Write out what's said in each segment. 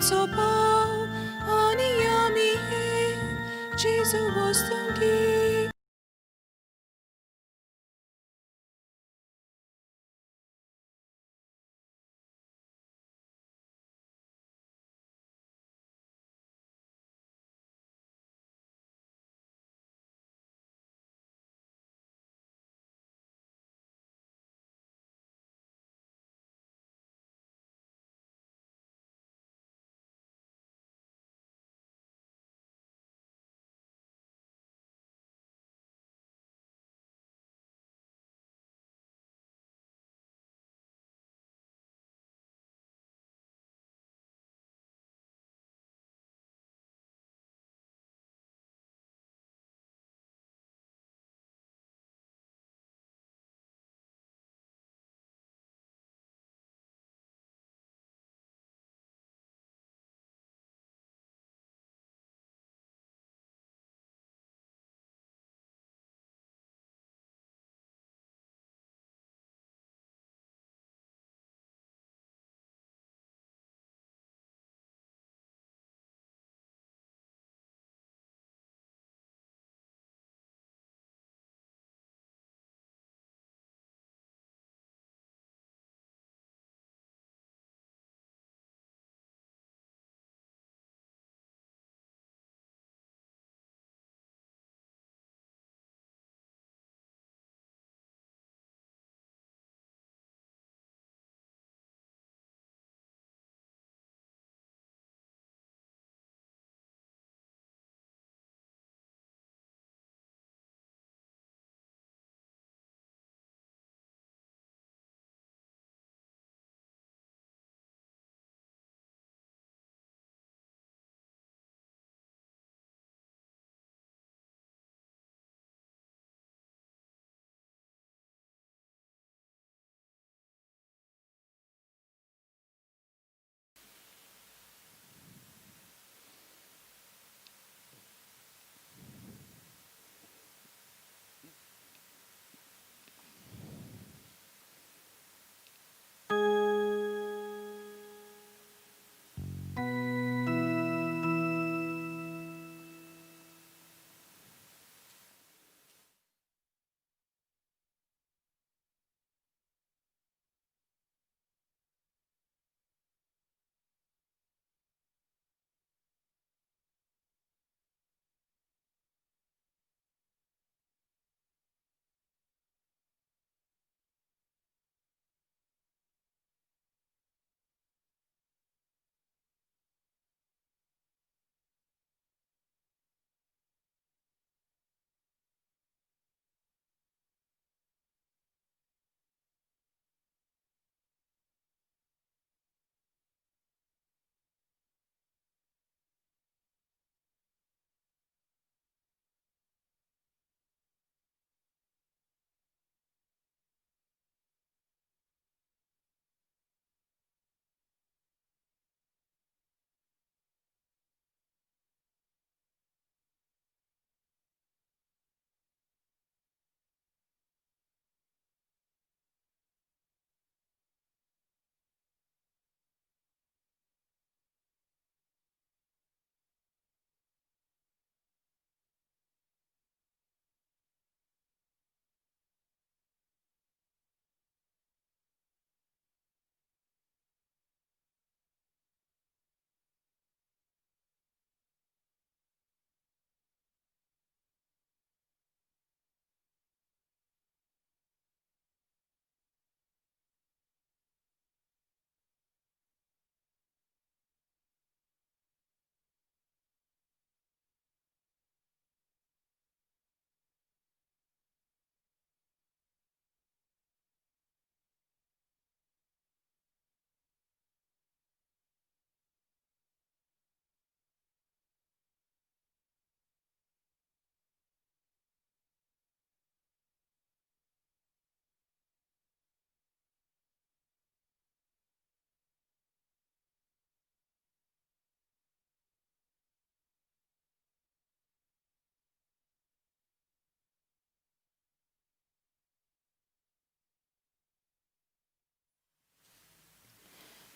आमचो भाव आनी आमी एक जेजू वस्तुंकी.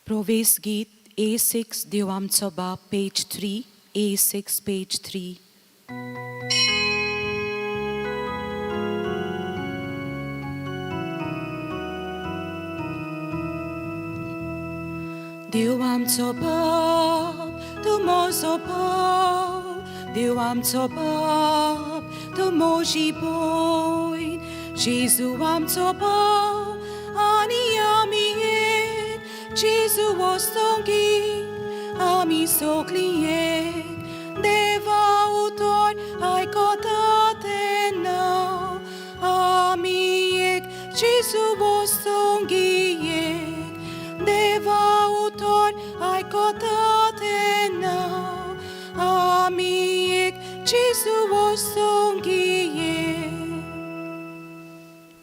प्रवेश गीत A6 देव आमचो बाप पेज 3 A6 page 3. देव आमचो बाप तूं म्हजो भाव देव आमचो बाप तूं म्हजी भयण जेजू आमचो भाव आनी आमी एक जेजू वस्तुंगी आमी सगळीं एक देवा उतर आयकता तेन्ना आमी एक जेजू वस्तुंगी एक देवा उतर आयकता तेन्ना आमी एक जेजू वस्तुंगी एक.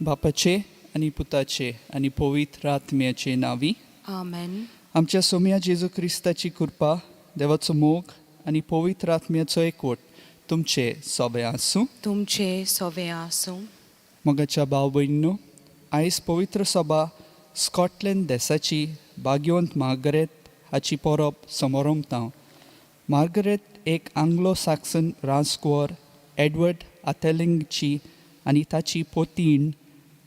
बापाचे आनी पुताचे आनी पवित्र आत्म्याचे नांवी. आमेन. आमच्या सोम्या जेजू क्रिस्ताची कृपा, देवाचो मोग आनी पवित्र आत्म्याचो एकवट तुमचे सोबे आसूं. तुमचे सोवे आसूं. मोगाच्या भाव भयणीनो, आयज पवित्र सभा स्कॉटलँड देसाची भाग्यवंत मार्गरेत हाची परब समोरमता. मार्गरेत एक आंग्लो सॅक्सन राजकुंवर एडवर्ड आथेलिंगची आनी ताची पोतीण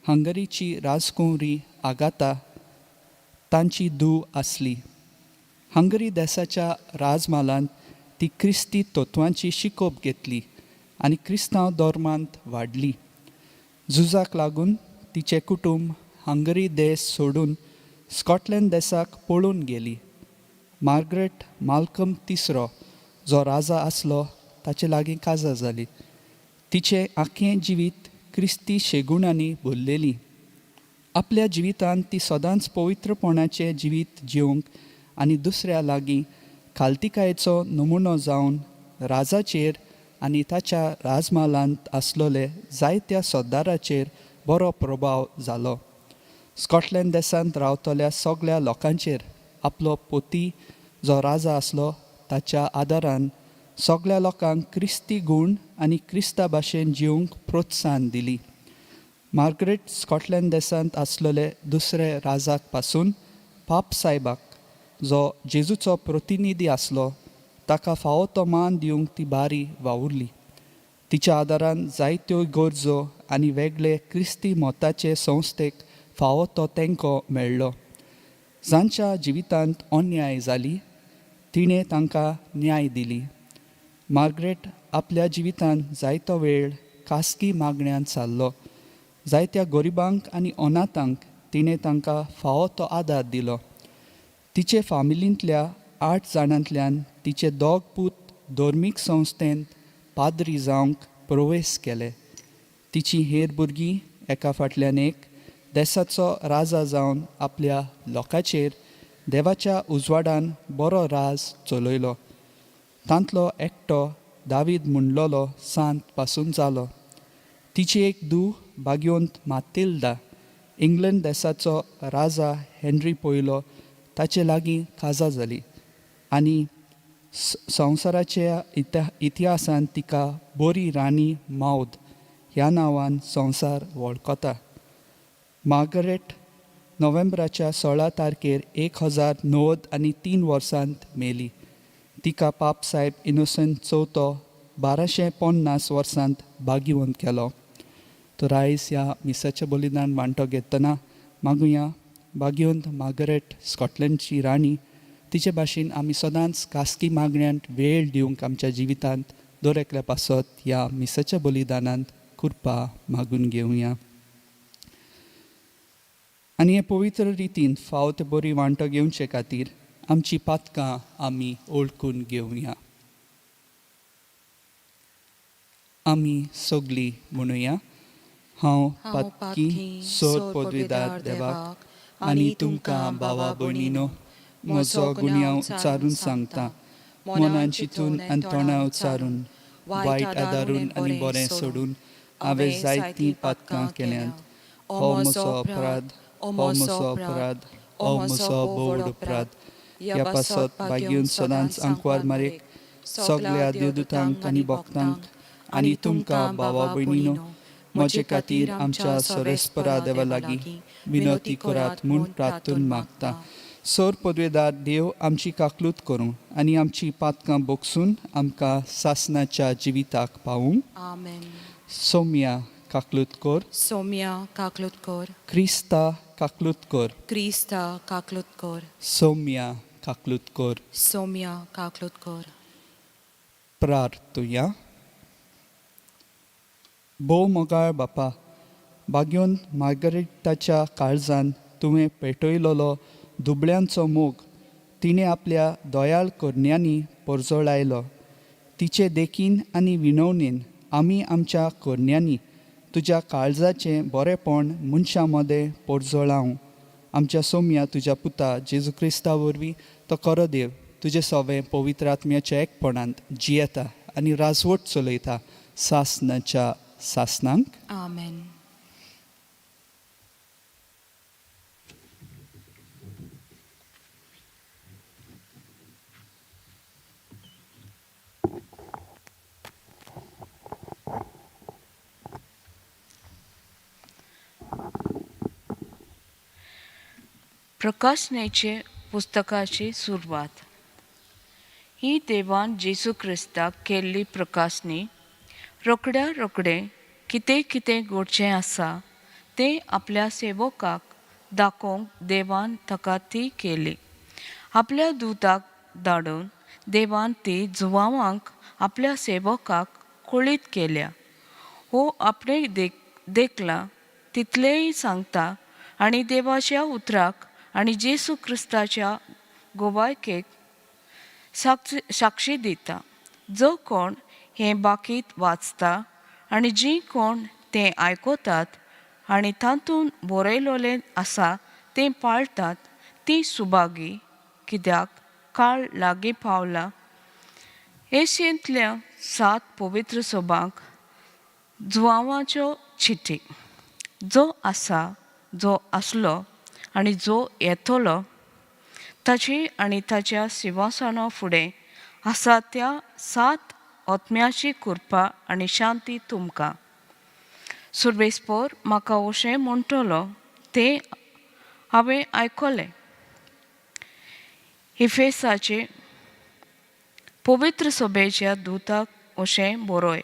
हंगरीची राजकुंवरी आगाता तांची धूव आसली. हंगरी देसाच्या राजम्हालांत ती क्रिस्ती तत्वांची शिकोवप घेतली आनी क्रिस्तांव धर्मांत वाडली. झुजाक लागून तिचें कुटूंब हंगरी देश सोडून स्कॉटलँड देसाक पळून गेली. मार्गरेट माल्कम तिसरो जो राजा आसलो ताचे लागीं काजार जाली. तिचें आख्खें जिवीत क्रिस्ती शेगुणांनी भरलेली. आपल्या जिवितांत ती सदांच पवित्रपणाचें जिवीत जिवंक आनी दुसऱ्या लागीं खालतिकायेचो नमुनो जावन राजाचेर आनी ताच्या राजम्हालांत आसलेले जायत्या सरदाराचेर बरो प्रभाव जालो. स्कॉटलँड देसांत रावतल्या सगळ्या लोकांचेर आपलो पोती जो राजा आसलो ताच्या आदारान सगळ्या लोकांक क्रिस्ती गूण आनी क्रिस्ता भाशेन जिवंक प्रोत्साहन दिली. मार्गरेट स्कॉटलँड देसांत आसलेले दुसरे राजाक पासून पाप सायबाक जो जेजूचो प्रतिनिधी आसलो ताका फावो तो मान दिवंक ती बारी वावुरली. तिच्या आदारान जायत्यो गरजो आनी वेगळे क्रिस्ती मताचे संस्थेक फावो तो तेंको मेळ्ळो. जांच्या जिवितांत अन्याय जाली तिणें तांकां न्याय दिली. मार्गरेट आपल्या जिवितांत जायतो वेळ खासगी मागण्यांत सारलो. जायत्या गरिबांक आनी अनाथांक तिणें तांकां फावो तो आदार दिलो. तिचे फामिलींतल्या 8 जाणांतल्यान तिचे 2 पूत धर्मीक संस्थेंत पाद्री जावंक प्रवेश केले. तिची हेर भुरगीं एका फाटल्यान एक देसाचो राजा जावन आपल्या लोकांचेर देवाच्या उजवाडान बरो राज चलयलो. तांतलो एकटो दावीद म्हणलोलो सांत पासून जालो. तिची एक धूव भाग्यवंत मातिल्दा इंग्लंड देसाचो राजा हेनरी पयलो ताचे लागीं काजार जाली आनी संवसाराच्या इतिहासांत तिका बोरी राणी मावद ह्या नांवान संवसार वळखता. मार्गरेट नोव्हेंबराच्या 16 तारखेर 1093 वर्सांत मेली. तिका पाप साहेब इनोसंट चवथो 1250 वर्सांत भाग्यवंत केलो. तर आयज ह्या मिसाचें बलिदान वांटो घेतना मागुया भाग्यवंत मार्गरेट स्कॉटलंडची राणी तिचे भाशेन आमी सदांच खासगी मागण्यांत वेळ दिवंक आमच्या जिवितांत दर एकल्या पासत ह्या मिसाच्या बलिदानांत कृपा मागून घेवया आनी हे पवित्र रितीन फावो ते बरी वांटो घेवचे खातीर आमची पातकां आमी ओळखून घेवया. आमी सगळीं म्हणुया, हांव पातकी सोद पदवीदार देवाक आनी तुमकां भावा भयणीनो म्हजो गुन्यांव उच्चारून सांगता, मनान चिंतून आनी तोंडा उच्चारून, वायट आदारून आनी बरें सोडून हांवें जायतीं पातकां केल्यांत. हो म्हजो अपराध, हो म्हजो अपराध, हो म्हजो भोव अपराध. ह्या पासत भाग्यून सदांच आंकवार मारीक, सगळ्या देवदूतांक आनी भक्तांक आनी तुमकां भावा भयणीनो म्हजे खातीर आमच्या सरेस्परा देवा लागीं विनवती करात म्हूण प्रार्थून मागता. सोर पदवेदार देव आमची काकलूत करूं आनी आमची पातकां बोगसून आमकां सासनाच्या जिविताक पावूं. आमेन. सोम्या काकलूत कर. सोम्या काकलूत कर. क्रिस्ता काकलूत कर. क्रिस्ता काकलूत कर. सोम्या काकलूत कर. सोम्या काकलूत कर. प्रार्थुया. भोव मोगाळ बापा, बाग्योन मार्गरेटाच्या काळजान तुवें पेटयलोलो दुबळ्यांचो मोग तिणें आपल्या दयाळ करण्यांनी परजळायलो. तिचे देखीन आनी विनवणेन आमी आमच्या करण्यांनी तुज्या काळजाचें बरेपण मनशां मदें परजळावं. आमच्या सोम्या तुज्या पुता जेजू क्रिस्ता वरवीं, तो खरो देव, तुजें सवें पवित्र आत्म्याच्या एकपणांत जियेता आनी राजवट चलयता सासनाच्या सासनांक. आमेन. प्रकाशनेचे पुस्तकाची सुरवात. ही देवान जेजू क्रिस्ताक केल्ली प्रकाशनी. रोखड्या रोखडें कितें कितें घडचें आसा तें आपल्या सेवकाक दाखोवंक देवान ताका ती केली. आपल्या दुताक धाडून देवान ती जुवांवांक आपल्या सेवकाक कळीत केल्या. हो आपणे देखला तितलेंय सांगता आनी देवाच्या उतराक आनी जेजू क्रिस्ताच्या गोवायकेक साक्षी दिता. जो कोण हें बाकीत वाचता आनी जीं कोण तें आयकतात आनी तातूंत बरयलोलें आसा तें पाळटात तीं सुभागी, कित्याक काळ लागीं पावला. एशियेंतल्या 7 पवित्र सभांक जुवांवाच्यो चिटी. जो आसा, जो आसलो आनी जो येतलो ताची आनी ताच्या शिंवासना फुडें आसा त्या 7 आत्म्याची कृपा आनी शांती तुमकां. सुर्वेस्पोर म्हाका अशें म्हणटलो तें हांवें आयकलें. इफेसाचे पवित्र सभेच्या दुताक अशें बरय,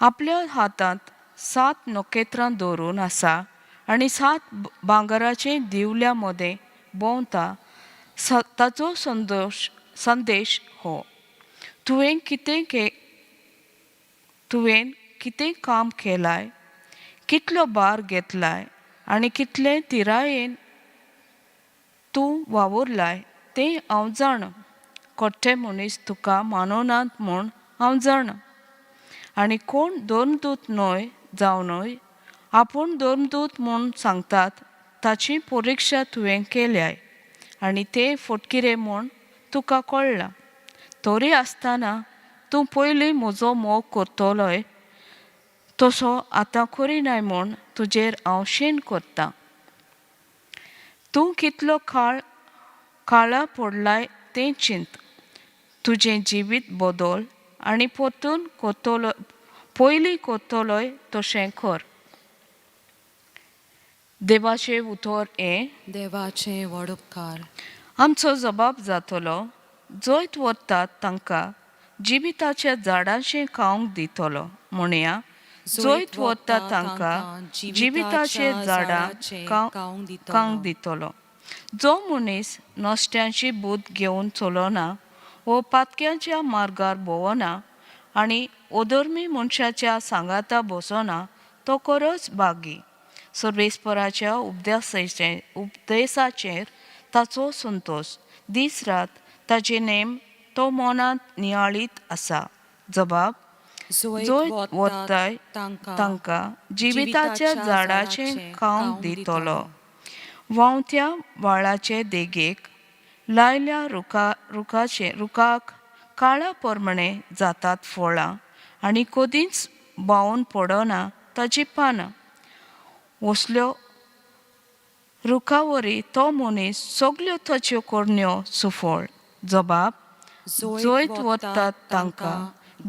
आपल्या हातांत 7 नखेत्रां दवरून आसा आनी 7 भांगराचे दिवल्या मदें भोंवता ताचो संदेश हो. तुवें कितें काम केलाय, कितलो भार घेतलाय आनी कितले तिरायेन तूं वावुरलाय तें हांव जाणा. कोट्टे मनीस तुका मानोनात म्हूण हांव जाणा. आनी कोण धर्मदूत न्हय जावनय आपूण धर्मदूत म्हूण सांगतात ताची परिक्षा तुवें केल्याय आनी ते फटकिरे म्हूण तुका कळ्ळां. तरी आसतना तूं पयलीं म्हजो मोग करतलोय तसो आतां करिनाय म्हूण तुजेर हांव शीण करतां. तूं कितलो काळा पडलाय तें चिंत. तुजें जिवीत बदल आनी परतून करतलो पयलीं करतलोय तशें कर. देवाचें उतर हें. देवाचें व्हड उपकार. आमचो जबाब जातलो. जैत व्हरतात तांकां जिविताच्या झाडांचें खावंक दितलो. म्हणया, जैत व्हरता तांकां जिविताचे झाडां खावंक दितलो. जो मनीस नश्ट्यांची बूद घेवन चलना वो पातक्यांच्या मार्गार भोंवना आनी अधर्मी मनशाच्या सांगाता बसना तो खरोच भागी. सर्वेस्पराच्या उपदेसाचेर ताचो संतोश. दीस रात ताचे नेम तो मनांत नियाळीत आसा. जबाब, जैत व्हरताय तांकां जिविताच्या झाडाचें खावंक दितलो. व्हांवत्या व्हाळाचे देगेक लायल्या रुखाक काळा प्रमाणे जातात फळां आनी कदींच बावून पडना ताचीं पानां. असल्यो रुखावरी तो मनीस सगल्यो ताच्यो करण्यो सुफळ. जबाब, जैत व्हरतात तांकां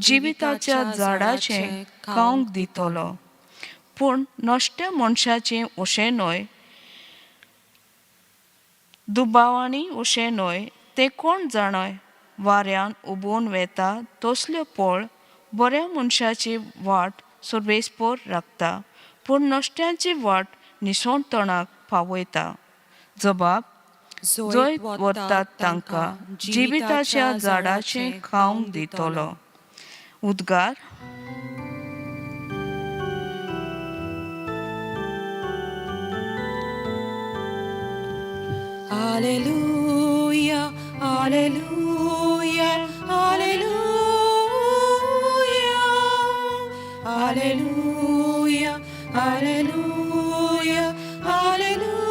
जिविताच्या झाडाचें खावंक दितलो. पूण नश्ट्या मनशाचें अशें न्हय. दुबावांनी उशें न्हय तें कोण जाणय वाऱ्यान उबोवन वेता तसल्यो पळ बऱ्या मनशाची वाट सुरवेसपोर राखता पूण नश्ट्यांची वाट निसणतणाक पावयता. जबाब जंय वतात तांकां जिविताच्या झाडाचें खावंक दितलो. उद्गार. Alleluia, Alleluia, Alleluia, Alleluia, Alleluia, Alleluia.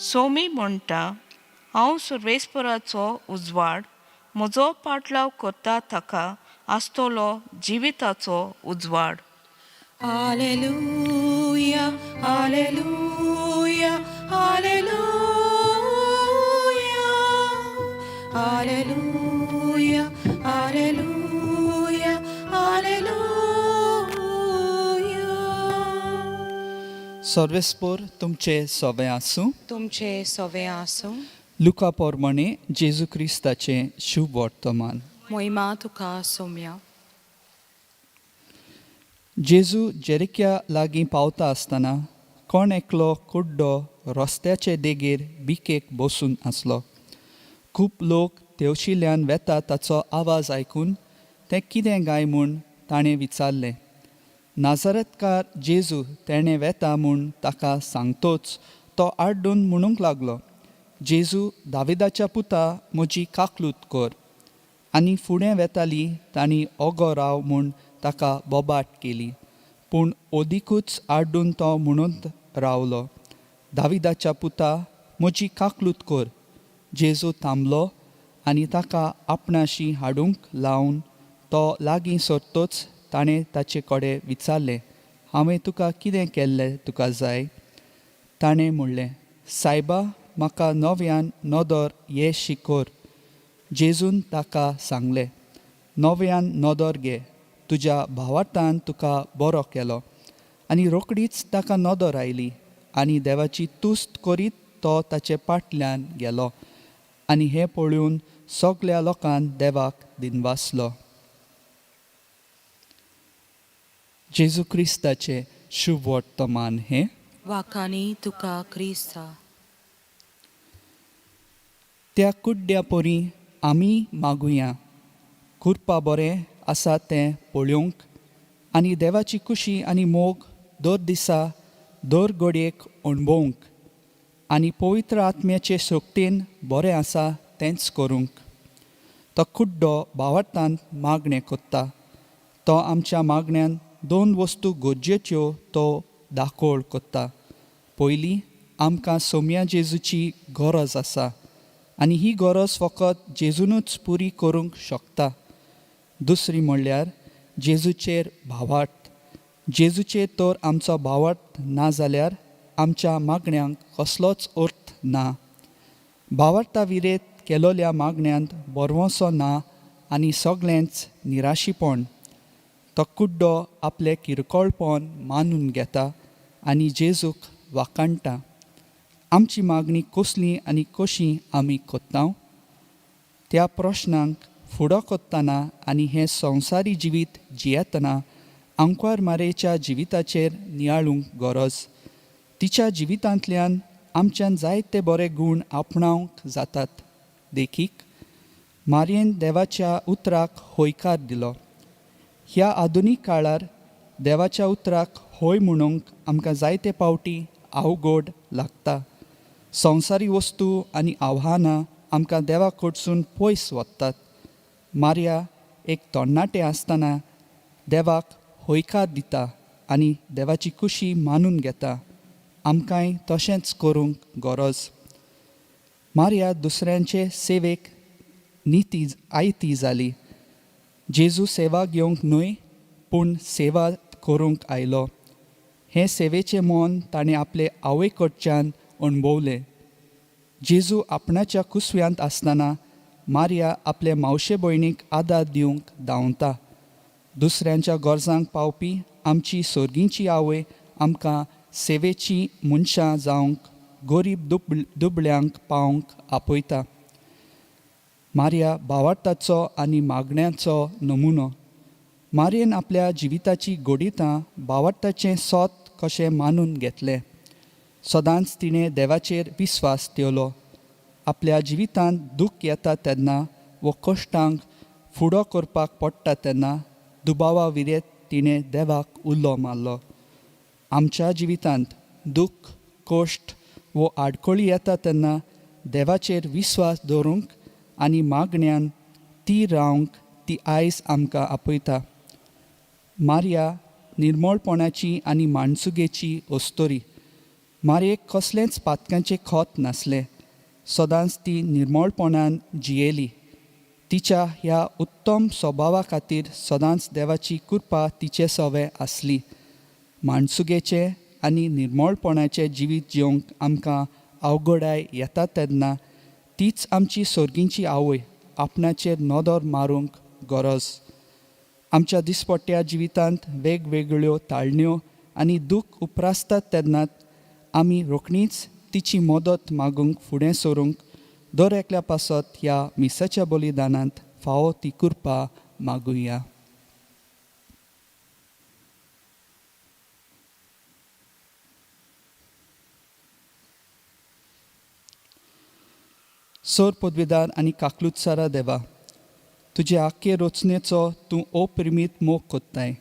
Somi म्हणटा हांव सुर्वेस्पराचो उजवाड म्हजो पाटलाव करता ताका आसतलो जिविताचो उजवाड. Alleluia, Alleluia, Alleluia, Alleluia, Alleluia, Alleluia. सर्वेस्पोर तुमचे सोबें आसूं. तुमचे सवे आसूं. लुका पोरमाणे जेजू क्रिस्ताचें शुभ वर्तमान. मोहिमा तुका सोम्या. जेजू जेरिक्या लागीं पावता आसतना कोण एकलो कुड्डो रस्त्याचे देगेर बिकेक बसून आसलो. खूब लोक तेवशिल्यान वेता ताचो आवाज आयकून तें कितें गाय म्हूण ताणें विचारलें. नाजरतकार जेजू तेणें वेता म्हूण ताका सांगतोच तो आड्डून म्हणूंक लागलो, जेजू दाविदाच्या पुता म्हजी काकलूत कर. आनी फुडें वेताली तांणी ओगो राव म्हूण ताका बोबाट केली, पूण ओदिकूच आड्डून तो म्हणून रावलो, दाविदाच्या पुता म्हजी काकलूत कर. जेजू थांबलो आनी ताका आपणाशी हाडूंक लावन तो लागीं सरतोच ताणें ताचे कडेन विचारलें, हांवें तुका कितें केल्लें तुका जाय? ताणें म्हणलें, सायबा म्हाका नव्यान नदर ये शिकोर. जेजून ताका सांगलें, नव्यान नदर घे, तुज्या भावार्थान तुका बरो केलो. आनी रोखडीच ताका नदर आयली आनी देवाची तुस्त करीत तो ताचे फाटल्यान गेलो. आनी हें पळोवन सगल्या लोकान देवाक दिनवासलो. जेजू क्रिस्ताचें शुभ वर्तमान हें. वाकानी तुका क्रिस्ता. त्या कुड्ड्या परी आमी मागुया कुरपा बरें आसा तें पळोवंक आनी देवाची खुशी आनी मोग दर दिसा दर घडयेक अणभवंक आनी पवित्र आत्म्याचे शक्तीन बरें आसा तेंच करूंक. तो कुड्डो भावार्थान मागणें कोत्ता. तो आमच्या मागण्यान दोन वस्तू गरजेच्यो तो दाखोळ कोत्ता. पयलीं आमकां सोम्या जेजूची गरज आसा आनी ही गरज फकत जेजूनूच पुरी करूंक शकता. दुसरी म्हणल्यार जेजूचेर भावार्थ. जेजूचेर तर आमचो भावार्थ ना जाल्यार आमच्या मागण्यांक कसलोच अर्थ ना. भावार्था विरेत केलोल्या मागण्यांत बरवसो ना आनी सगळेंच निराशीपण. तो कुड्डो आपलें किरकोळपण मानून घेता आनी जेजूक वाखाणटा. आमची मागणी कसली आनी कशी आमी कोत्ता त्या प्रश्नांक फुडो कोत्तना आनी हें संवसारी जिवीत जियेतना आंकवार मारेच्या जिविताचेर नियाळूंक गरज. तिच्या जिवितांतल्यान आमच्यान जायते बरे गूण आपणावंक जातात. देखीक, मारयेन देवाच्या उतराक हयकार दिलो. ह्या आधुनीक काळार देवाच्या उतराक हय म्हणूंक आमकां जायते पावटी अवघड लागता. संवसारी वस्तू आनी आव्हानां आमकां देवा कडसून पयस वतात. मारया एक तरणाटें आसतना देवाक हयकार दिता आनी देवाची खुशी मानून घेता. आमकांय तशेंच करूंक गरज. मारया दुसऱ्यांचे सेवेक निती आयती जाली. जेजू सेवा घेवंक न्हय पूण सेवा करूंक आयलो. हें सेवेचें मन ताणें आपले आवय कडच्यान अणभवलें. जेजू आपणाच्या कुसव्यांत आसतना मारया आपले मावशे भयणीक आदार दिवंक धांवता. दुसऱ्यांच्या गरजांक पावपी आमची सर्गींची आवय आमकां सेवेचीं मनशां जावंक गोरीब दुबळ्यांक पावंक आपयता. मार्या भावार्थाचो आनी मागण्याचो नमुनो. मारयेन आपल्या जिविताची गोडितां भावार्थाचें सोत कशें मानून घेतलें. सदांच तिणें देवाचेर विस्वास ठेवलो. आपल्या जिवितांत दूख येता तेन्ना वो कश्टांक फुडो करपाक पडटा तेन्ना दुबावा विरेत तिणें देवाक उलो मारलो. आमच्या जिवितांत दूख, कश्ट वो आडखळी येता तेन्ना देवाचेर विस्वास दवरूंक आनी मागण्यान ती रावंक ती आयज आमकां आपयता. मार्या निर्मळपणाची आनी माणसुगेची अस्तोरी. मारयेक कसलेंच पातकांचें खोत नासलें. सदांच ती निर्मळपणान जियेली. तिच्या ह्या उत्तम स्वभावा खातीर सदांच देवाची कृपा तिचे सवे आसली. माणसुगेचें आनी निर्मळपणाचें जिवीत जिवंक आमकां अवघडाय येता तेन्ना तीच आमची सर्गींची आवय आपणाचेर नदर मारूंक गरज. आमच्या दिसपट्ट्या जिवितांत वेगवेगळ्यो ताळण्यो आनी दूख उप्रासतात तेन्ना आमी रोखडीच तिची मदत मागूंक फुडें सरूंक दर एकल्या पासत ह्या मिसाच्या बलिदानांत फावो ती कृपा मागुया. सोर पदवीदार आनी काकलुत्सारा देवा, तुजे आख्खे रचनेचो तूं अपरिमीत मोग कोत्ताय.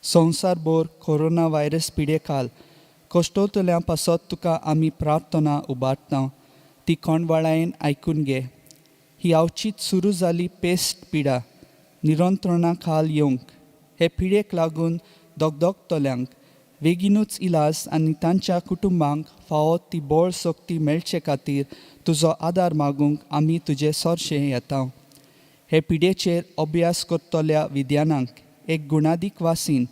संवसारभर कोरोना व्हायरस पिडे खाल कश्टवतल्या पासत तुका आमी प्रार्थना उबारता, ती कोणवाळायेन आयकून घे. ही अवचीत सुरू जाली पेस्ट पिडा निरंत्रणा खाल येवंक, हे पिडेक लागून दगदगतल्यांक बेगीनूच इलाज आनी तांच्या कुटुंबांक फावो ती बळ शक्ती मेळचे खातीर तुजो आदार मागूंक आमी तुजे सरशें येता. हे पिडेचेर अभ्यास करतल्या विद्यानांक एक गुणादीक वासीन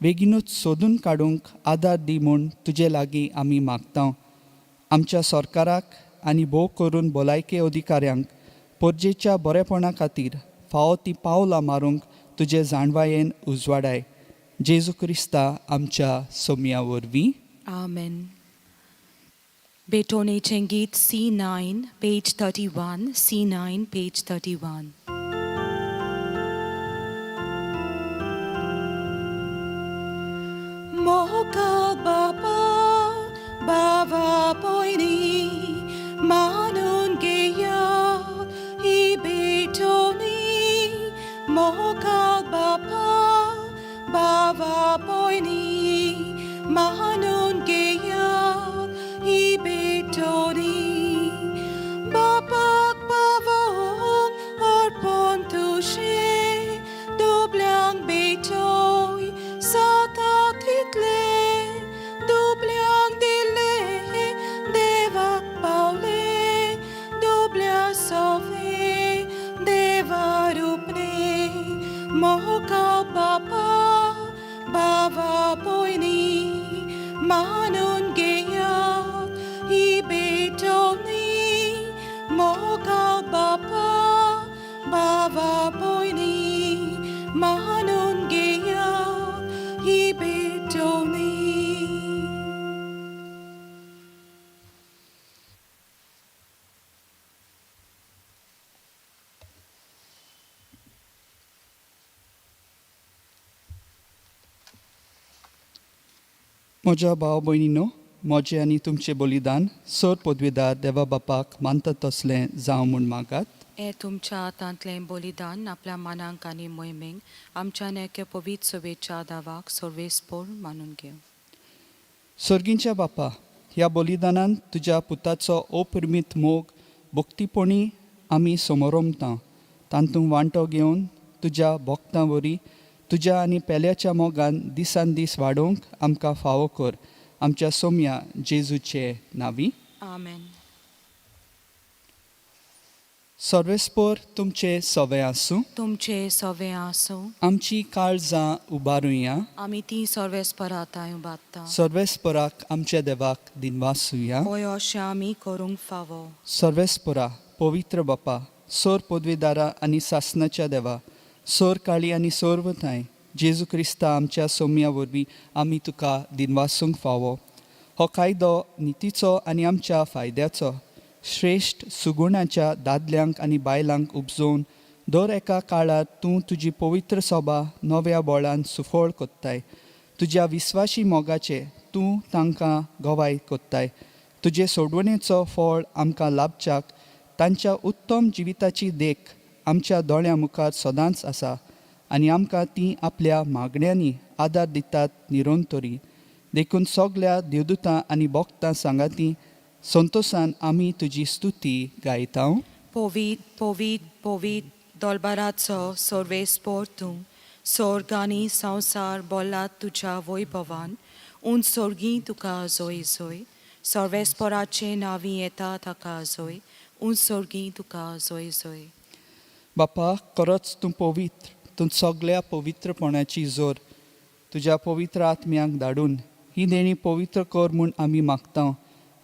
बेगीनूच सोदून काडूंक आदार दी म्हूण तुजे लागीं आमी मागता. आमच्या सरकाराक आनी भोव करून भलायके अधिकाऱ्यांक परजेच्या बरेपणा खातीर फावो ती पावलां मारूंक तुजे जाणवायेन उजवाडाय. जेजू क्रिस्ता आमच्या सोमया वरवीं. आमेन. बेटोनेचें गीत C9, page 31, C9, page 31. मोका बाबा बाबा पोयनी मानून घेयात ही भेटोनी. मोका बाबा बाबा पोयनी मानून घेयात ही भेटोनी. बापाक पावोंक अर्पण तुशें दुबल्यांक भेटोय जाता तितले. दुबल्यांक दिले देवाक पावले दुबल्या सोवे देवा रुपने. मोका बापा बाबा पोयनी मानून घेयात ही भेटोनी. मोका बापा बाबा पोयनी मानून घेयात ही भेटोनी. म्हज्या भाव भयणीनो, म्हजें आनी तुमचें बलिदान सर पदवीदार देवा बापाक मानता तसलें जावं म्हूण मागात. हे तुमच्या हातांतलें बलिदान आपल्या मनांक आनी मोहिमेक आमच्यान एके पवित्र सभेच्या दावाक सर्वेस्पोर मानून घेवं. सर्गींच्या बापा, ह्या बलिदानान तुज्या पुताचो अपरिमीत मोग भक्तीपणी आमी समोरमता. तातूंत वांटो घेवन तुज्या भक्तां वरी तुज्या आनी पेल्याच्या मोगान दिसान दीस वाडोवंक आमकां फावो कर. आमच्या सोम्या जेजूचे नांवी. आमेन. सर्वेस्पोर तुमचे सवे आसूं. तुमचे सवे आसूं. आमची काळजां उबारुया. आमी ती सर्वेस्परा तांय उबारता. सर्वेस्पराक आमच्या देवाक दिनवासुया. होय, अशें आमी करूंक फावो. सर्वेस्परा, पवित्र बापा, सोर पदवीदारा आनी सासनाच्या देवा, सोर काळी आनी सोर्व थांय जेजू क्रिस्ता आमच्या सोम्या वरवीं आमी तुका दिनवासूंक फावो. हो कायदो नितीचो आनी आमच्या फायद्याचो श्रेश्ठ सुगुणाच्या दादल्यांक आनी बायलांक उपजोवन दर एका काळार तूं तुजी पवित्र सभा नव्या बळान सुफळ कोत्ताय. तुज्या विस्वाशी मोगाचे तूं तांकां गवाय कोत्ताय. तुजे सोडवणेचो फळ आमकां लाभच्याक तांच्या उत्तम जिविताची देख आमच्या दोळ्यां मुखार सदांच आसा आनी आमकां ती आपल्या मागण्यांनी आदार दितात निरंतरी. देखून सगल्या देवदूतां आनी भक्तां सांगाती संतोसान आमी तुजी स्तुती गायता. पवीत पवीत पवीत दोलबाराचो सर्वेस्पोर तूं स्वर्ग आनी संवसार बोल्ला तुज्या वैभवान. उंच सोर्गी तुका जोय जोय, सर्वेस्पोराचे नांवी येता ताका जोय, उंच सोर्गी तुका जोय जोय. बापा खरोच तूं पवित्र, तूं सगल्या पवित्रपणाची जोर. तुज्या पवित्र आत्म्याक धाडून ही देणी पवित्र कर म्हूण आमी मागता,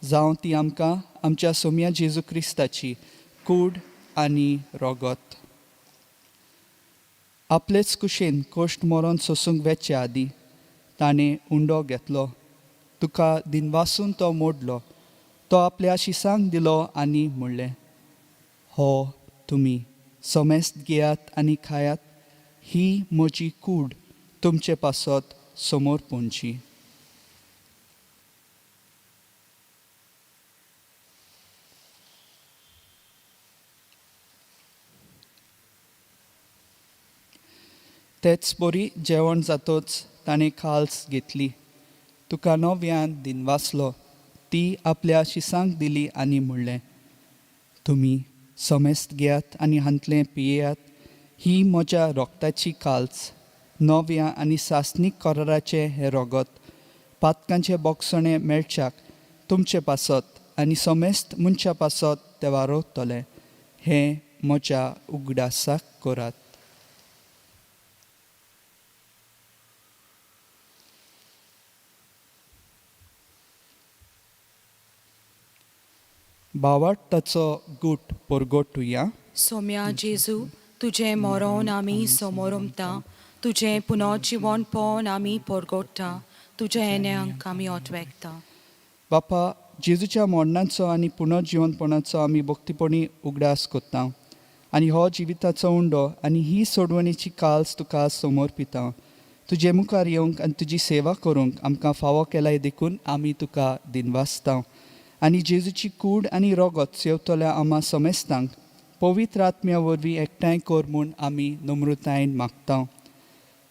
जावं ती आमकां आमच्या सोम्या जेजू क्रिस्ताची कूड आनी रोगत. आपलेच कुशेन कोश्ट मरोन सोसूंक वेचे आदीं ताणें उंडो घेतलो, तुका दिनवासून तो मोडलो, तो आपल्या शिसांक दिलो आनी म्हणलें, हो तुमी समेस्त घेयात आनी खायात, ही म्हजी कूड तुमचे पासत समोर पोंची. तेच बरी जेवण जातोच ताणें खाल्स घेतली, तुका नव्यान दिनवासलो, ती आपल्या शिसांक दिली आनी म्हणलें, तुमी समेस्त घेयात आनी हांतलें पियेयात, ही म्हज्या रोगताची काल्स, नव्या आनी सासणीक कराराचें हें रोगत, पातकांचें बोगसणें मेळच्याक तुमचे पासत आनी समेस्त मनशा पासत तें वारोवतलें. हें म्हज्या उगडासाक करात. भावार्थाचो गूट परगटुया. सोम्या जेजू, तुजें मरोन आमी समोरमता, तुजें पुनर्जिवन पळोवन आमी परगोट्टा, तुज्या येण्यांक आमी ओटवेकता. बापा, जेजूच्या मरणाचो आनी पुनर्जिवनपणाचो आमी भक्तीपणी उगडास करता आनी हो जिविताचो उंडो आनी ही सोडवणीची काल्स तुका समर्पिता. तुजे मुखार येवंक आनी तुजी सेवा करूंक आमकां फावो केलाय देखून आमी तुका दिनवासता. आनी जेजूची कूड आनी रोगत सेवतल्या आमा समेस्तांक पवित्र आत्म्या वरवीं एकठांय कर म्हूण आमी नम्रतायेन मागता.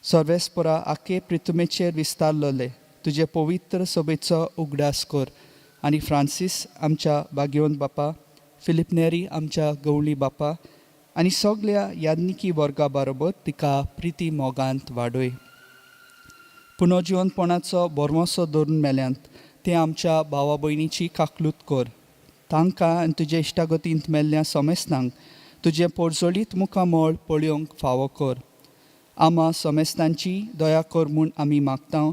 सर्वेस्परा आखे प्रितुमेचेर विस्तारलेले तुजे पवित्र सभेचो उगडास कर आनी फ्रांसीस आमच्या भाग्यवंत बापा, फिलीप नेरी आमच्या गवळी बापा आनी सगल्या याज्ञिकी वर्गा बरोबर तिका प्रिती मोगांत वाडय. पुनर्जिवनपणाचो बोरमोसो धरून मेल्यांत ते आमच्या भावा भयणीची काकलूत कर. तांकां आनी तुजे इश्टागतींत मेल्ल्या समेस्तांक तुजें पोरजोळीत मुखामळ पळोवंक फावो कर. आमा समेस्तांची दया कर म्हूण आमी मागता.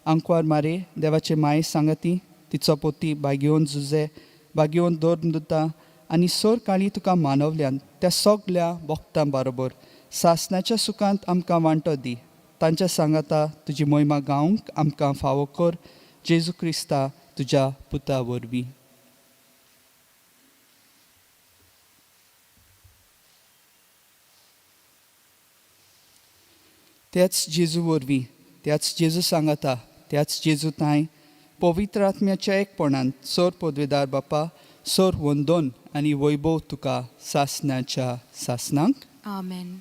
आंकवार मारे देवाचे माये सांगाती तिचो पोती बागेवन जुजे बागेवन दोर दुता आनी सोर काळी तुका मानवल्यान त्या सगल्या भक्तां बरोबर सासणाच्या सुखांत आमकां वांटो दी. तांच्या सांगाता तुजी मोहिमा गावंक आमकां फावो कर. जेजू क्रिस्ता तुज्या पुता वरवीं. त्याच जेजू वरवीं, त्याच जेजू सांगाता, त्याच जेजू तांय पवित्र आत्म्याच्या एकपणान सोर पदवेदार बापा, सोर वंदोन आनी वैभव तुका सासणाच्या सासणांक. आमेन.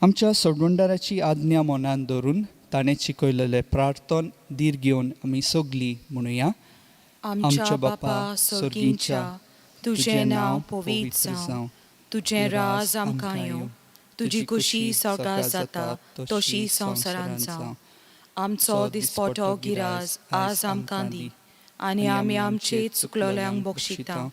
आमच्या सोडवणदाराची आज्ञा मनान धरून ताणें शिकयलेलें प्रार्थन धीर घेवन आमी सगलीं म्हणुया. आमच्या बापा सोर्गींच्या, तुजें नांव पवित्र जावं, तुजें राज आमकां येवं, तुजी खुशी स्वर्गार जाता तशी संवसारांत जावं. आमचो दिसपटो गिराज आज आमकां दी आनी आमी आमचे चुकलोल्यांक बक्षिता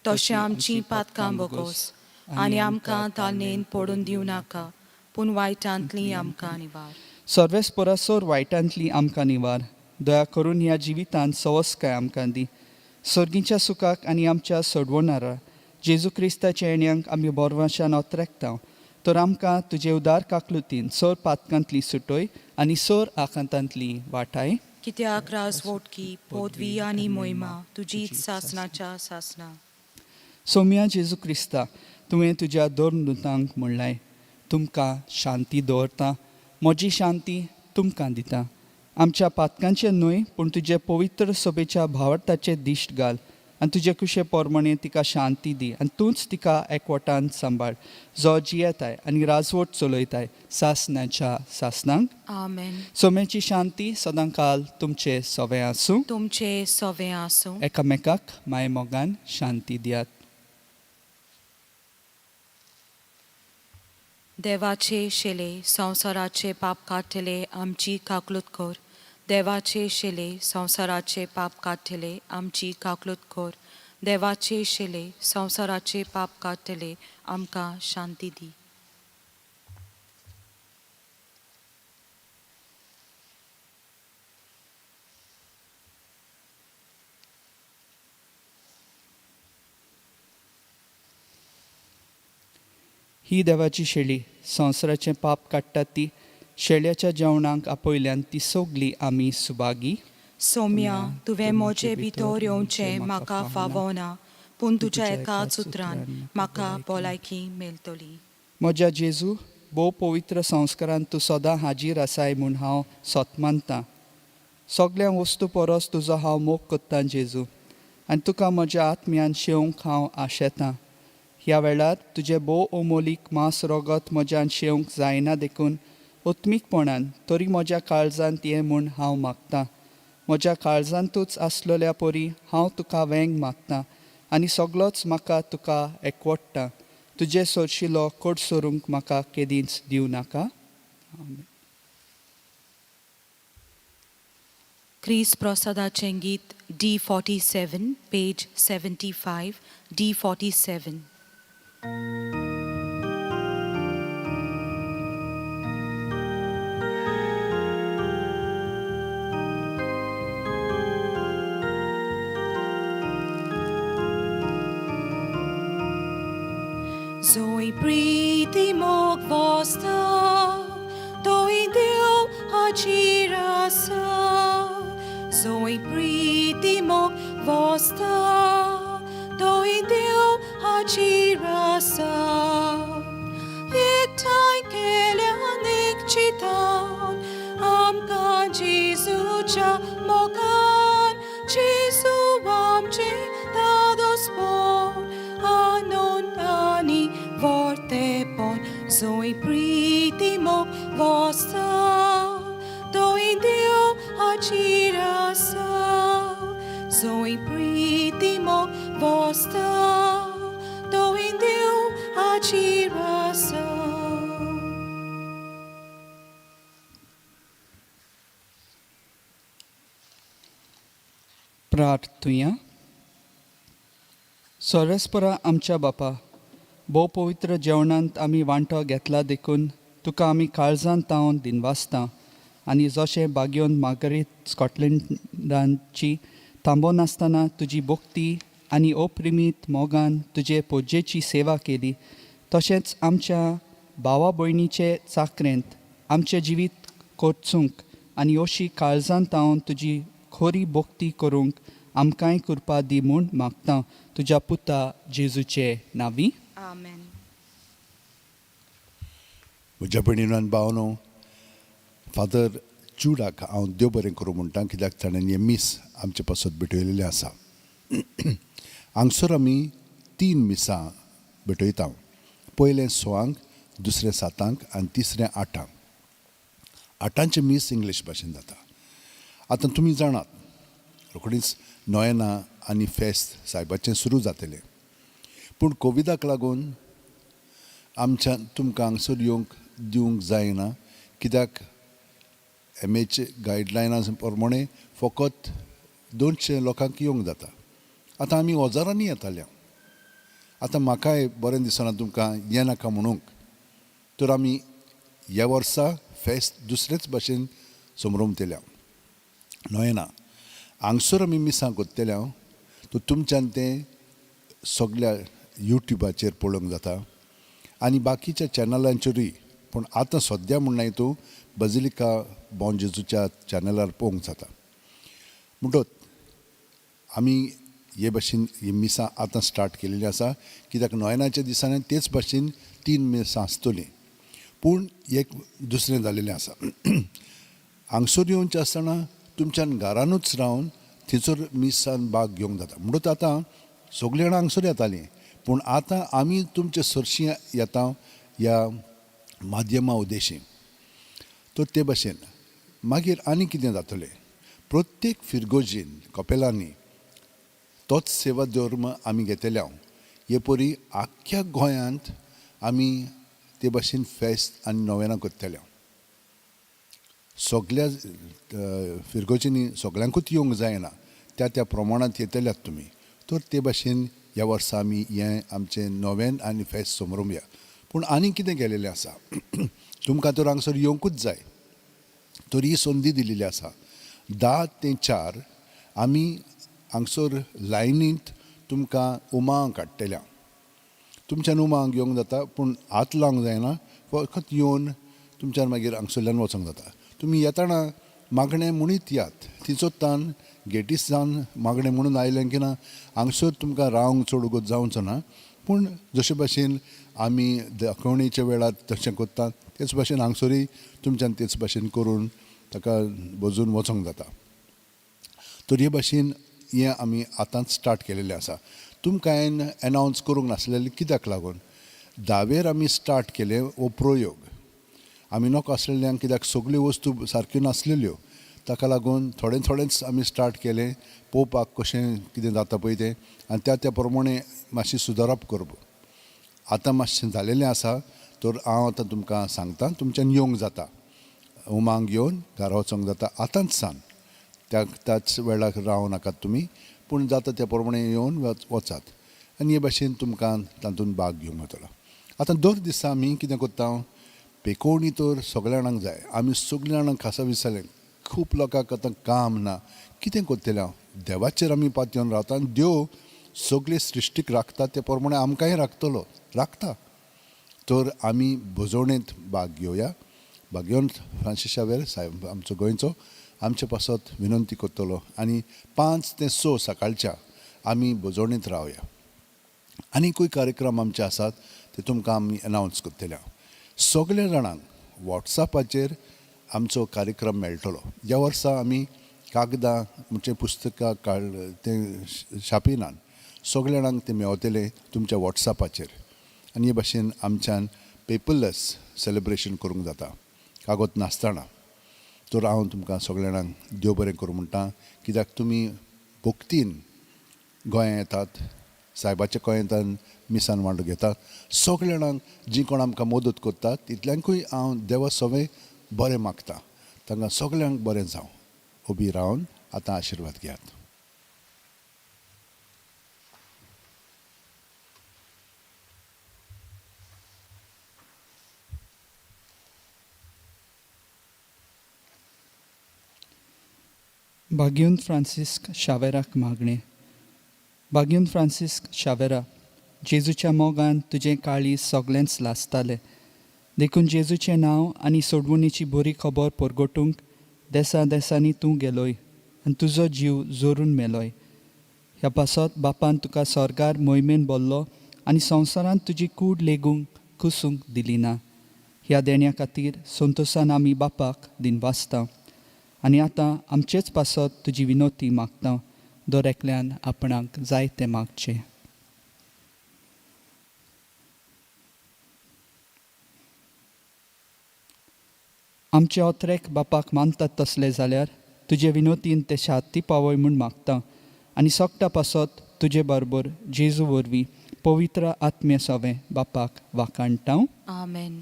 तशें आमची पातकां बोगोस आनी आमकां तालनेन पडून दिवं नाका, पूण वायटांतली आमकां निवार. सर्वेस्परासोर वायटांतली आमकां निवार. दया करून ह्या जिवितांत सवस्काय आमकां दी. सर्गीच्या सुखाक आनी आमच्या सोडवणारा जेजू क्रिस्ताच्या येण्यांक आमी बोरवाशान ओतरेकता तर आमकां तुजे उदार काकलुतीन सोर पातकांतली सुटोय आनी सोर आकांतांतली वाटाय. कित्याक राजवोटकी पोदवी आनी मोहिमा तुजीच सासनाच्या सासना. सोम्या जेजू क्रिस्ता, तुवें तुज्या दोन दुतांक म्हणलाय, तुमकां शांती दवरता, म्हजी शांती तुमकां दिता. आमच्या पातकांचें न्हय पूण तुजे पवित्र सभेच्या भावार्थाचें दिश्ट घाल आनी तुजे कुशे पोरमाणे तिका शांती दी आनी तूंच तिका एकवटान सांबाळ, जो जियेताय आनी राजवट चलयताय सासनाच्या सासनांक. आमेन. सोम्याची शांती सदांकाल तुमचे सवे आसूं. तुमचे सवे आसूं. एकामेकाक मायमोगान शांती दियात. देवाचे शेले संवसाराचे पाप काडटले आमची काकलूत कर. देवाचे शेले संवसाराचे पाप काडटले आमची काकलूत कर. देवाचे शेले संवसाराचे पाप काडटले आमकां शांती दी. ही देवाची शेळी संवसाराचें पाप काडटा ती शेळ्याच्या जेवणाक आपयल्यान ती सगली आमी सुभागी. सोम्या, तुवें म्हजे भितर येवचें म्हाका फावना, पूण तुज्या एकाच उतरान म्हाका भलायकी मेळटली. म्हज्या जेजू, भोव पवित्र संस्कारान तूं सदां हाजीर आसाय म्हूण हांव सत मानतां. सगल्या वस्तू परस तुजो हांव मोग करतां जेजू, आनी तुका म्हज्या आत्म्यान शेवंक हांव आशेतां. ह्या वेळार तुजें भोव अमोलीक मांस रगत म्हज्यान शेवंक जायना देखून उत्मीकपणान तरी म्हज्या काळजांत ये म्हूण हांव मागतां. म्हज्या काळजांतूच आसलेल्या परी हांव तुका वेंग मागतां आनी सगलोच म्हाका तुका एकवडटा. तुजे सोरशिलो कोट सोरूंक म्हाका केदींच दिवं नाका. क्रिस प्रसादाचें गीत D47 page 75 D47. Zoe priti mog vosta, toi Deo agirasa. Zoe priti mog vosta, toi Deo agirasa. Iktai kelianik chitan, amkan Jesucha mokan, Jesu amche dados por, anon ani vorte pon, Zoe priti mog vosta, toi Deo agirasa. Zoe priti mog vosta, toi Deo agirasa. प्रार्थुया. सोरेस्परा आमच्या बापा, भोव पवित्र जेवणांत आमी वांटो घेतला देखून तुका आमी काळजांत तावन दिनवासता आनी जशें बागयोन मागरीत स्कॉटलंडाची थांबो नासतना तुजी भक्ती आनी अप्रिमीत मोगान तुजे पोजेची सेवा केली, तशेंच आमच्या भावा भयणीचे चाकरेंत आमचें जिवीत कोर्चूंक आनी अशी काळजांत तावन तुजी खोरी भक्ती करूंक आमकांय कृपा दी म्हूण मागता तुज्या पुता जेजूचे नांवी. आमेन. म्हज्या भयणीनो आनी भावनो, फादर जुडाक हांव देव बरें करूं म्हणटा, कित्याक ताणें हें मीस आमचे पासत भेटयलेलें आसा. हांगसर आमी 3 मिसां भेटयता. पयलें 6, दुसरें 7 आनी तिसरें 8. 8 मीस इंग्लीश भाशेन जाता. आतां तुमी जाणात, रोखडीच नोयेना आनी फेस्त सायबाचें सुरू जातलें, पूण कोविडाक लागून आमच्यान तुमकां हांगसर येवंक दिवंक जायना, कित्याक एम एच गायडलायना प्रमाणे फकत 200 लोकांक येवंक जाता. आतां आमी हजारांनी येताले. आतां म्हाकाय बरें दिसना तुमकां येनाका म्हणूंक, तर आमी ह्या वर्सा फेस्त दुसरेच भाशेन समरोमतल्या. नोयेना हांगसर आमी मिसां करतले, तर तुमच्यान तें सगल्या युट्युबाचेर पळोवंक जाता आनी बाकीच्या चॅनलांचेरूय. पूण आतां सद्या म्हणनाय तूं बजिलिका बॉम जेजूच्या चॅनलार पळोवंक जाता. म्हणटत आमी हे भाशेन ही मिसां आतां स्टार्ट केलेली आसा, कित्याक नोयनाच्या दिसांनी तेच भाशेन 3 मिसां आसतलीं. पूण एक दुसरें जालेलें आसा, हांगसर येवचें आसतना तुमच्यान घरानूच रावन थंयसर मिसान भाग घेवंक जाता. म्हणून आतां सगळीं जाणां हांगसर येतालीं, पूण आतां आमी तुमचे सरशी येता ह्या माध्यमा उद्देशी. तर ते भाशेन मागीर आनी कितें जातलें, प्रत्येक फिरगोजीन कपेलांनी तोच सेवा धर्म आमी घेतले हांव हे परी आख्ख्या गोंयांत आमी ते भाशेन फेस्त आनी नोवेनां करतले. सगल्या फिरगोजींनी सगल्यांकूच येवंक जायना, त्या त्या प्रमाणांत येतल्यात तुमी. तर ते भाशेन ह्या वर्सा आमी हें आमचें नोवेन आनी फेस्त समरोवया. पूण आनी कितें केलेलें आसा, तुमकां तर हांगसर येवंकूच जाय, तर ही संदी दिलेली आसा. 10 ते 4 आमी हांगसर लायनींत तुमकां उमांग काडटल्या. तुमच्यान उमांग येवंक जाता, पूण हात लावंक जायना, फकत येवन तुमच्यान मागीर हांगसरल्यान वचोंक जाता. तुमी येतना मागणें म्हणीत यात, तिचो तान गेटीस जावन मागणें म्हणून आयलें की ना हांगसर तुमकां रावंक चड उगत जावचो ना. पूण जशे भाशेन आमी दाखोवणेच्या वेळार तशें करता तेच भाशेन हांगसरूय तुमच्यान तेच भाशेन करून ताका बजून वचोंक जाता. तर हे भाशेन हें आमी आतांच स्टार्ट केलेलें आसा. तुमकां हांवें एनावन्स करूंक नासलेलें कित्याक लागून, 10वेर आमी स्टार्ट केलें हो प्रयोग. आमी नको आसलेल्यान, कित्याक सगल्यो वस्तू सारक्यो नासलेल्यो, ताका लागून थोडें थोडेंच आमी स्टार्ट केलें पळोवपाक कशें कितें जाता पळय तें, आनी त्या त्या प्रमाणे मातशें सुदारप करप. आतां मातशें जालेलें आसा, तर हांव आतां तुमकां सांगता तुमच्यान येवंक जाता, उमांग येवन घरा वचोंक जाता आतांच सान, त्या त्याच वेळाक रावं नाकात तुमी, पूण जाता त्या प्रमाणे येवन वचात आनी हे भाशेन तुमकां तातूंत भाग घेवंक मेळटलो. आतां दर दिसा आमी कितें करता, पेकोवणी तर सगळ्या जाणांक जाय. आमी सगळीं जाणां खासा विसरलें, खूब लोकांक आतां काम ना, कितें करतलें हांव, देवाचेर आमी पातयेवन रावता आनी देव सगळे सृश्टीक राखता ते प्रमाणे आमकांय राखतलो, राखता. तर आमी भजवणेंत भाग घेवया. भाग घेवन फ्रांसीस शावेर सायब आमचो गोंयचो आमचे पासत विनंती करतलो आनी 5 ते 6 सकाळच्या आमी भजवणेंत रावया. आनीकूय कार्यक्रम आमचे आसात ते तुमकां आमी अनावन्स करतले. हांव सगल्या जाणांक वॉट्सॅपाचेर आमचो कार्यक्रम मेळटलो. ह्या वर्सा आमी कागदां म्हणजे पुस्तकां काड तें छापिनात, सगल्या जाणांक तें मेवतलें तुमच्या वॉट्सॅपाचेर. आनी हे भाशेन आमच्यान पेपरलेस सेलिब्रेशन करूंक जाता, कागद नासतना. तर हांव तुमकां सगल्या जाणांक देव बरें करूं म्हणटा, कित्याक तुमी भक्तीन गोंयांत येतात, सायबाच्या गोंयांत मिसान वांटो घेतात. सगल्या जाणांक जीं कोण आमकां मदत करतात तितल्यांकूय हांव देवा सवें बरें मागता, तांकां सगल्यांक बरें जावं. उबी रावन आतां आशिर्वाद घेयात. बाग्यून फ्रांसिस्क शावेराक मागणें. बाग्यून फ्रांसिस्क शावेरा, जेजूच्या मोगान तुजें काळीज सगळेंच लासतालें, देखून जेजूचें नांव आनी सोडवणीची बरी खबर परगटूंक देसा देसांनी तूं गेलोय आनी तुजो जीव जोरून मेलोय. ह्या पासत बापान तुका स्वर्गार मोहिमेन बोल्लो आनी संवसारांत तुजी कूड लेगूंक कुसूंक दिली ना. ह्या देण्या खातीर संतोसान आमी बापाक दिनवासता आनी आतां आमचेच पासत तुजी विनोती मागता. दर एकल्यान आपणाक जाय तें मागचें. आमचे ओत्रेक बापाक मानतात तसले जाल्यार तुजे विनोतीन ते शांती पावय म्हूण मागता आनी सोगटा पासत तुजे बरोबर जेजू वरवीं पवित्र आत्म्या सवें बापाक वाखाणटा. आमेन.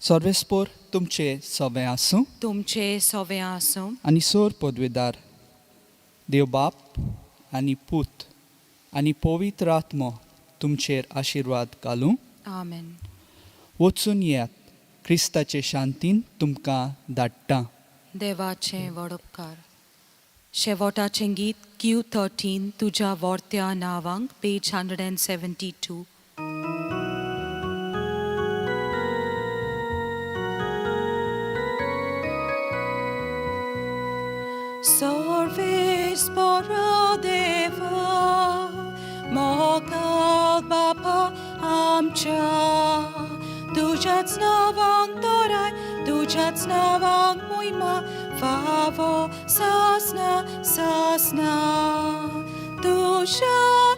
सर्वेस्पोर तुमचे सवें आसूं, तुमचे सवें आसूं. आनी सोर पदवेदार देव बाप आनी पूत आनी पवित्र आत्मो तुमचेर आशिर्वाद घालूं. आमेन. वचून येयात, क्रिस्ताचे शांतीन तुमकां धाडटा. देवाचें व्हड उपकार. शेवटाचें गीत. Q13 तुज्या वर्त्या नांवांक, पेज 172. सर्वेस्परा देवा, मोगाळ बापा आमच्या, तुज्याच नांवांक तोराय, तुज्याच नांवांक मोहिमा फावो सासना सासना. तुज्या